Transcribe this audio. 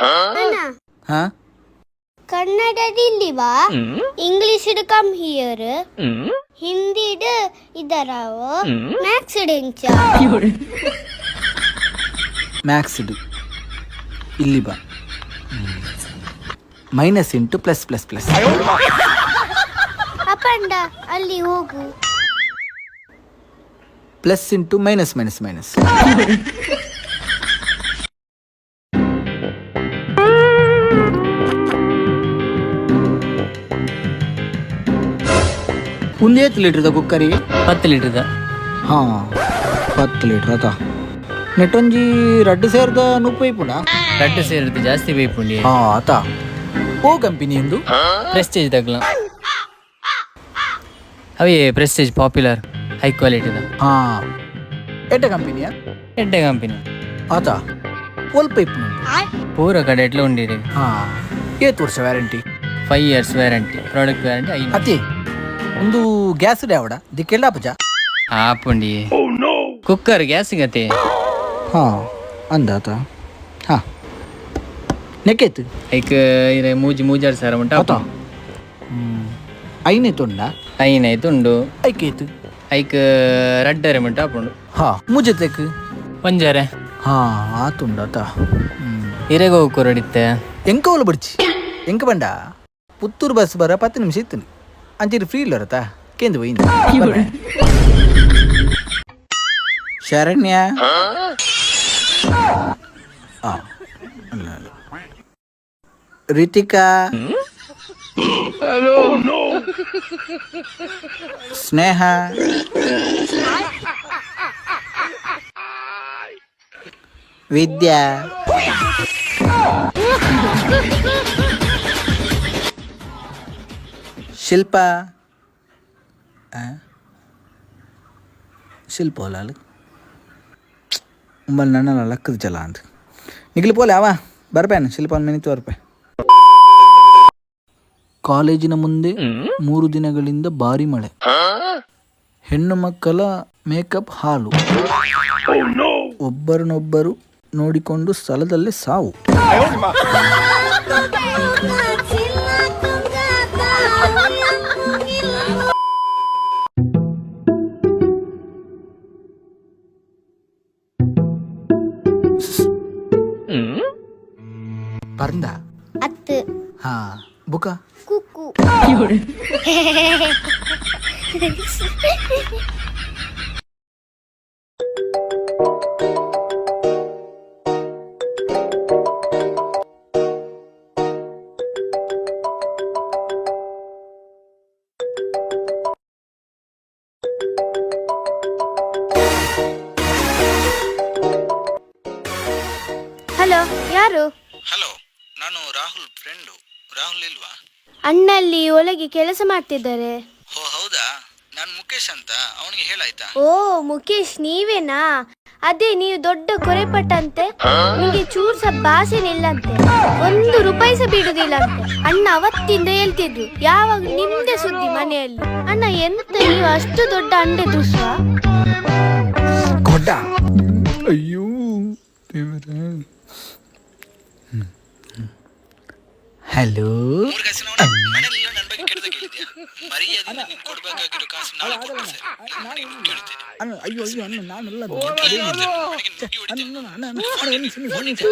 ಅಣ್ಣ. ಹಾ. ಕನ್ನಡದಿಲ್ಲಿವಾ, English come here, ಹಿಂದಿಡ್ ಇದರಾವು, maths ಎಂಚ? Maths ಇದು ಇಲ್ಲಿ ಬಾ. Minus into plus plus plus. ಅಪಂಡ ಅಲ್ಲಿ ಹೋಗು. Plus into minus minus minus. ಒಂದು ಏತ್ ಲೀಟ್ರದ ಕುಕ್ಕರಿ? 10 ಲೀಟರ್ದ. ಹಾಂ, 10 ಲೀಟ್ರ್ ಅತ. ನೆಟ್ಟೊಂಜಿ ರಡ್ಡು ಸೇರ್ದ ನುಪ್ಪು ಇಪ್ಪುಂಡ? ರಡ್ಡು ಸೇರಿದ್ದು ಜಾಸ್ತಿ ಬೇಪುಂಡಿ. ಹಾಂ, ಆತ. ಓ ಕಂಪನಿ ಎಂದು? ಪ್ರೆಸ್ಟೇಜ್ ತಗ್ಲ ಅವೇ, ಪ್ರೆಸ್ಟೇಜ್ ಪಾಪ್ಯುಲರ್ ಹೈ ಕ್ವಾಲಿಟಿದ. ಹಾಂ, ಎಡ್ಡೆ ಕಂಪನಿಯಾ? ಎಡ್ಡೆ ಕಂಪನಿ. ಆತ, ಒಲ್ಪ ಇಪ್ಪುಂಡು? ಪೂರ ಕಡೆ ಎಟ್ಲ ಉಂಡಿರಿ. ಹಾಂ, ಏತ್ ವರ್ಷ warranty? 5 years warranty, product warranty 5. ಅತಿ, ಒಂದು ಗ್ಯಾಸ್ ಡ್ಯಾವಡ ದಿಕ್ಕೆಲ್ಲ ಪಜ. ಆಪುಂಡಿ, ಕುಕ್ಕರ್ ಗ್ಯಾಸ್ ಗತೆ. ಹಾಂ, ಅಂದಾತ. ಹಾಂ, ನೆಕ್ಕೇತು? ಐಕ್ ಇರೆ ಮೂಜಿ ಮೂಜಾರು ಸಾವಿರ ಉಂಟು. ಆತ. ಐನೇ ತೊಂಡ? ಐನೈದು ಉಂಡು. ಐಕೇತು? ಐಕ್ ರಡ್ಡರೆ ಮುಟ್ಟ ಆಪುಂಡು. ಹಾ, ಮುಜೆತೆಕ್? ಒಂಜಾರೆ. ಹಾ, ಆತುಂಡು ಆತ. ಇರೆಗೆ ಹೋಗಿ ಕೊರಡಿತ್ತೆ. ಎಂಕ ಒಲ ಬಡ್ಚಿ. ಎಂಕ ಬಂಡ ಪುತ್ತೂರು ಬಸ್ ಬರ 10 ನಿಮಿಷ ಇತ್ತು. ಅಂಚಿರು ಫ್ರೀ ಇಲ್ಲ ಕೇಂದ್ರ ಹೋಯಿಂದ. ಶರಣ್ಯ. ಆ, ಅಲ್ಲ, ಅಲ್ಲ. ರಿತಿಕಾ, ಸ್ನೇಹ, ವಿದ್ಯಾ, ಶಿಲ್ಪ. ಆ? ಶಿಲ್ಪ ಅಲ್ಲ, ಉಂಬಲ್ ನನ್ನ ಲಕ್ಕದ ಜಲ ಅಂತ ನಿಗ್ಲಿ ಪೋಲೆ ಅವ ಬರ್ಪೇನು. ಶಿಲ್ಪ ಮೆನಿತು ಬರ್ಪೆ. ಕಾಲೇಜಿನ ಮುಂದೆ 3 ದಿನಗಳಿಂದ ಭಾರಿ ಮಳೆ. ಹೆಣ್ಣು ಮಕ್ಕಳ ಮೇಕಪ್ ಹಾಲು. ಒಬ್ಬರನ್ನೊಬ್ಬರು ನೋಡಿಕೊಂಡು ಸ್ಥಳದಲ್ಲೇ ಸಾವು. ಪರ್ಂದ? ಅತ್ತು. ಹಾ, ಬುಕ? ಕುಕ್ಕು. ಹಲೋ, ಯಾರು? ಹಲೋ, ನಾನು ರಾಹುಲ್ ಫ್ರೆಂಡು. ರಾಹುಲ್ ಇಲ್ವಾ? ಅಣ್ಣಲ್ಲಿ ಒಳಗೆ ಕೆಲಸ ಮಾಡ್ತಿದ್ದಾರೆ. ಓ, ಹೌದಾ? ನಾನು ಮುಖೇಶ್ ಅಂತ, ಅವನಿಗೆ ಹೇಳಾಯ್ತಾ? ಓ, ಮುಖೇಶ್ ನೀವೇನಾ? ಅದೇ, ನೀವು ದೊಡ್ಡ ಕೊರೆಪಟ್ಟಂತೆ, ನಿಮಗೆ ಚೂರ್ ಸಹ ಭಾಷೆನಿಲ್ಲಂತೆ, 1 ರೂಪಾಯಿ ಸಹ ಬಿಡುದಿಲ್ಲ ಅಂತೆ. ಅಣ್ಣ ಅವತ್ತಿಂದ ಹೇಳ್ತಿದ್ರು, ಯಾವಾಗ ನಿಮ್ದೇ ಸುದ್ದಿ ಮನೆಯಲ್ಲಿ. ಅಣ್ಣ, ಎಂತ ನೀವು ಅಷ್ಟು ದೊಡ್ಡ ಅಂಡೆ ದುಸ್ವ? ಕೊಡ್ಡ. ಅಯ್ಯೋ ದೇವರೇ. ಹಲೋ. ಅಣ್ಣ, ಅಯ್ಯೋ ಅಯ್ಯೋ ಅಣ್ಣ, ನಾನಲ್ಲ ಅದು. ಅದೇನಿಲ್ಲ. ಛೆ, ಅಣ್ಣ, ಅಣ್ಣ, ಅಣ್ಣ, ಅಣ್ಣ, ಅಣ್ಣ, ಒಂದ್ ನಿಮಿಷ, ಒಂದ್ ನಿಮಿಷ.